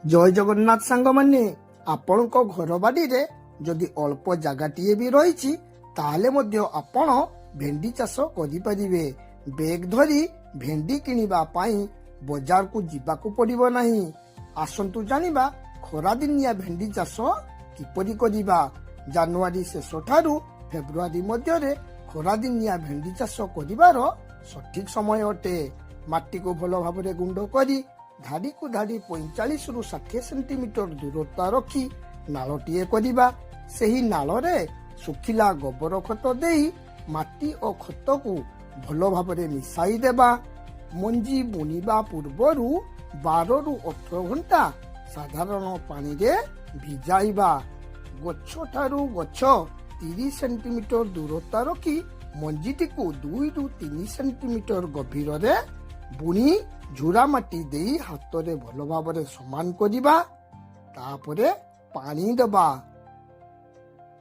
ଜୟ ଜଗନ୍ନାଥ ସାଙ୍ଗମାନେ। ଆପଣଙ୍କ ଘର ବାଡ଼ିରେ ଯଦି ଅଳ୍ପ ଜାଗାଟିଏ ବି ରହିଛି, ତାହେଲେ ମଧ୍ୟ ଆପଣ ଭେଣ୍ଡି ଚାଷ କରିପାରିବେ। ବେଗ୍ ଧରି ଭେଣ୍ଡି କିଣିବା ପାଇଁ ବଜାରକୁ ଯିବାକୁ ପଡ଼ିବ ନାହିଁ। ଆସନ୍ତୁ ଜାଣିବା, ଖରାଦିନିଆ ଭେଣ୍ଡି ଚାଷ କିପରି କରିବା। ଜାନୁଆରୀ ଶେଷ ଠାରୁ ଫେବୃଆରୀ ମଧ୍ୟରେ ଖରାଦିନିଆ ଭେଣ୍ଡି ଚାଷ କରିବାର ସଠିକ ସମୟ ଅଟେ। ମାଟିକୁ ଭଲ ଭାବରେ ଗୁଣ୍ଡ କରି ଧାଡ଼ିକୁ ଧାଡ଼ି 45ରୁ 60 ସେଣ୍ଟିମିଟର ଦୂରତା ରଖି ନାଳଟିଏ କରିବା। ସେହି ନାଳରେ ଶୁଖିଲା ଗୋବର ଖତ ଦେଇ ମାଟି ଓ ଖତକୁ ଭଲ ଭାବରେ ମିଶାଇ ଦେବା। ମଞ୍ଜି ବୁଣିବା ପୂର୍ବରୁ 12ରୁ 18 ଘଣ୍ଟା ସାଧାରଣ ପାଣିରେ ଭିଜାଇବା। ଗଛ ଠାରୁ ଗଛ 30 ସେଣ୍ଟିମିଟର ଦୂରତା ରଖି ମଞ୍ଜିଟିକୁ 2ରୁ 3 ସେଣ୍ଟିମିଟର ଗଭୀରରେ ବୁଣି ଝୁରା ମାଟି ଦେଇ ହାତରେ ଭଲ ଭାବରେ ସମାନ କରିବା। ତାପରେ ପାଣି ଦେବା।